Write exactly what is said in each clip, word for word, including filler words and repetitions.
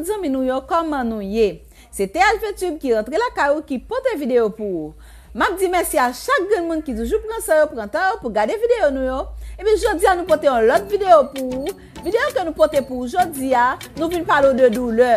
Zanmi nou yo, kòman nou ye? Se T H V Tube ki rantre lakay ou, ki pote videyo pou ou. M ap di mèsi a chak grenn moun ki toujou pran san yo, pran tan yo pou gade videyo nou yo. Epi jodi a nou pote yon lòt videyo pou ou. Videyo ke nou pote pou ou jodi a, nou vin pale w de doulè.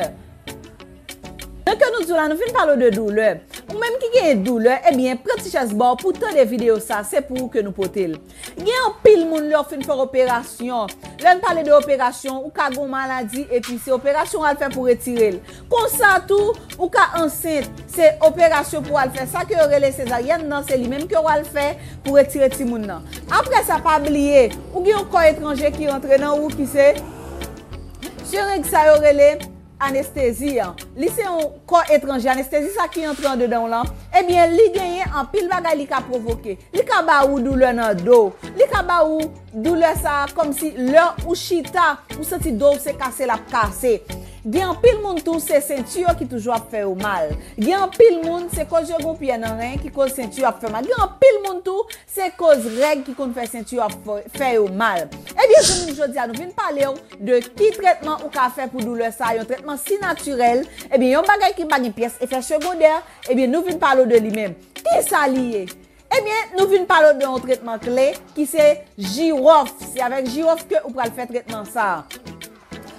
Jan ke nou di w la, nou vin pale w de doulè. Ou menm ki genyen doulè, ebyen, pran ti chèz ba w pou w tande videyo sa, se pou ou ke nou pote l. Gen anpil moun lè w fin fè operasyon. Lè n pale de operasyon, ou ka gen yon maladi epi se operasyon w al fè pou retire l. Konsa tou, ou ka ansent, se operasyon pou w al fè. Sa ke yo rele sezaryèn nan, se li menm ke w al fè pou retire timoun nan. Apre sa, pa bliye, ou gen yon kò etranje ki rantre nan ou ki se, se règ sa yo rele anestezi an. Li se yon kò etranje. Anestezi sa ki antre andedan w lan, ebyen, li genyen anpil bagay li ka pwovoke. Li ka ba ou doulè nan do. Li ka ba ou doulè sa a kòmsi lè ou chita, ou santi do w se kase l ap kase. Gen anpil moun tou, se senti yo ki toujou ap fè yo mal. Gen anpil moun, se koz yo gen pyè nan ren ki koz senti yo ap fè mal. Gen anpil moun tou, se koz règ ki konn fè senti yo ap fè, fè yo mal. Ebyen, zanmi m, jodi a nou vin pale w de ki tretman ou ka fè pou doulè sa, yon tretman si natirèl, ebyen, yon bagay ki pa gen pyès efè segondè, ebyen, nou vin pale w de li menm. Kisa li ye? Ebyen, nou vin pale w de yon tretman kle ki se jiwòf. Se avèk jiwòf ke ou pral fè tretman sa a.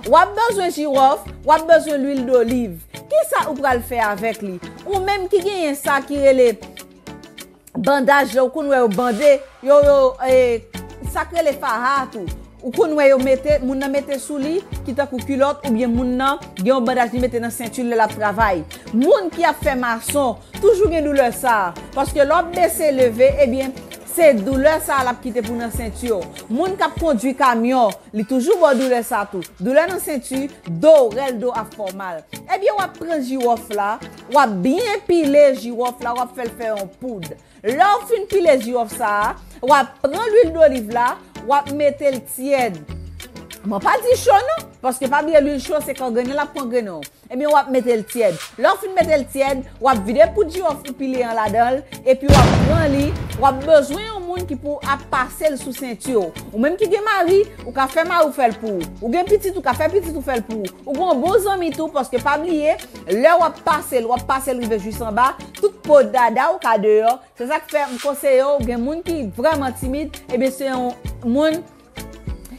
W ap bezwen jiwòf, w ap bezwen lwil doliv. Kisa ou pral fè avèk li? Ou menm ki genyen sa ki rele bandaj, ou konn wè yo bande, yo, yo, e, sa k rele faha tou. Ou konn wè yo mete, moun nan mete sou li, ki tankou kilòt, oubyen moun nan gen yon bandaj li mete nan senti l lè l ap travay. Moun ki ap fè mason, toujou gen doulè sa a. Paske lè w ap bese leve, ebyen, se doulè sa a l ap kite pou nan senti w. Moun k ap kondui kamyon, li toujou ba w doulè sa a tou. Doulè nan senti, do, rèl do ap fè w mal. Ebyen, w ap pran jiwòf la, w ap byen pile jiwòf la, w ap fè l fè yon poud. Lè w fin pile jiwòf sa a, w ap pran lwil doliv la, w ap mete l tyèd. Mwen pa di cho non, paske pa bliye lwil cho se kangrennen l ap kangrennen w. Ebyen, w ap mete l tyèd. Lè w fin mete l tyèd, w ap vide poud jiwòf ou pile an ladan l, epi w ap pran li, w ap bezwen yon moun ki pou ap pase l sou senti w. Ou menm ki gen mari, ou ka fè mari w fè l pou ou. Ou gen pitit, ou ka fè pitit ou fè l pou ou. Ou gen yon bon zanmi tou, paske pa bliye, lè w ap pase l, w ap pase l rive jis anba, tout po dada w ka deyò. Se sa k fè m konseye w, gen moun ki vrèman timid, ebyen se yon moun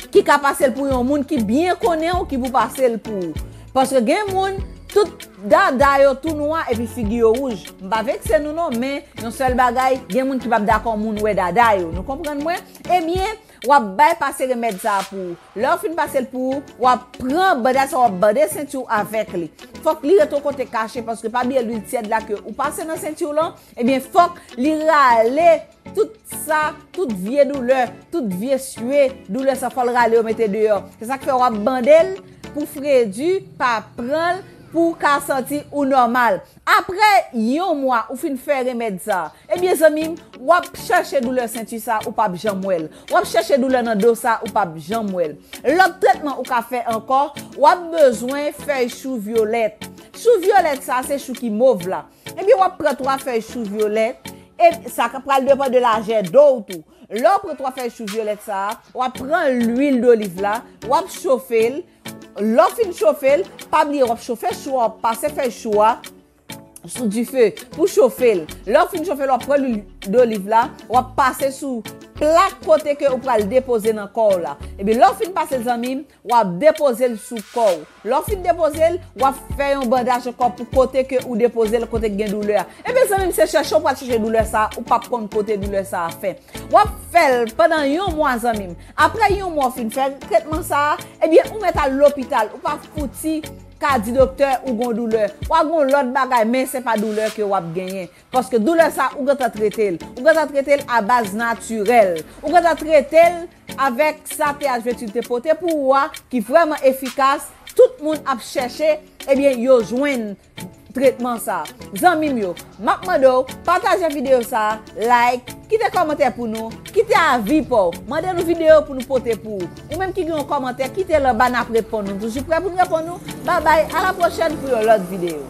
ki ka pase l pou yon moun ki byen konnen w ki pou pase l pou ou. Paske gen moun, tout dada yo tou nwa epi figi yo wouj. M pa vekse nou non, men yon sèl bagay, gen moun ki p ap dakò moun wè dada yo. Nou konprann mwen? Ebyen, w ap bay pase remèd sa a pou ou. Lè w fin pase l pou ou, w ap pran bandaj sa, w ap bande senti w avèk li. Fòk li rete yon kote kache, paske pa bliye lwil tyèd la ke ou pase nan senti w lan, ebyen, fòk li rale tout sa, tout vye doulè, tout vye sye, doulè sa, fò l rale yo mete deyò. Se sa k fè w ap bande l pou fredi pa pran l, pou w ka santi ou nòmal. Apre yon mwa ou fin fè remèd sa, ebyen zanmi m, w ap chèche doulè senti sa, ou p ap janm wè l. W ap chèche doulè nan do sa, ou p ap janm wè l. Lòt tretman ou ka fè ankò, w ap bezwen fèy chou vyolèt. Chou vyolèt sa, se chou ki mov la. Ebyen, w ap pran twa fèy chou vyolèt, e sa ka pral depann de lajè do w tou. Lè w pran twa fèy chou vyolèt sa a, w ap pran lwil doliv la, w ap chofe l. Lè w fin chofe l, pa bliye w ap chofe chou a, w ap pase fèy chou a sou dife pou chofe l. Lè w fin chofe l, w ap pran lwil doliv la, w ap pase sou plak kote ke ou pral depoze nan kò w la. Epi lè w fin pase l, zanmi m, w ap depoze l sou kò w. Lè w fin depoze l, w ap fè yon bandaj ankò pou kote ke ou depoze l, kote k gen doulè a. Ebyen, zanmi m, se chèche w pral chèche doulè sa a, ou p ap konn kote doulè sa a fè. W ap fè l pandan yon mwa, zanmi m. Apre yon mwa w fin fè tretman sa a, ebyen, ou mèt al lopital. Ou pa fouti ka di doktè ou gon doulè. W a gon lòt bagay, men se pa doulè ke w ap genyen. Paske doulè sa, ou gentan trete l. Ou gentan trete l a baz natirèl. Ou gentan trete l avèk sa T H V Tube te pote pou ou a, ki vrèman efikas. Tout moun ap chèche, ebyen, yo jwenn tretman sa. Zanmi m yo, m ap mande w, pataje videyo sa, like, kite kòmantè pou nou, kite avi pa w, mande nou videyo pou nou pote pou ou. Ou menm ki gen yon kòmantè, kite l anba, n ap reponn ou. Nou toujou prè pou n reponn ou. Babay, a la pwochèn pou yon lòt videyo.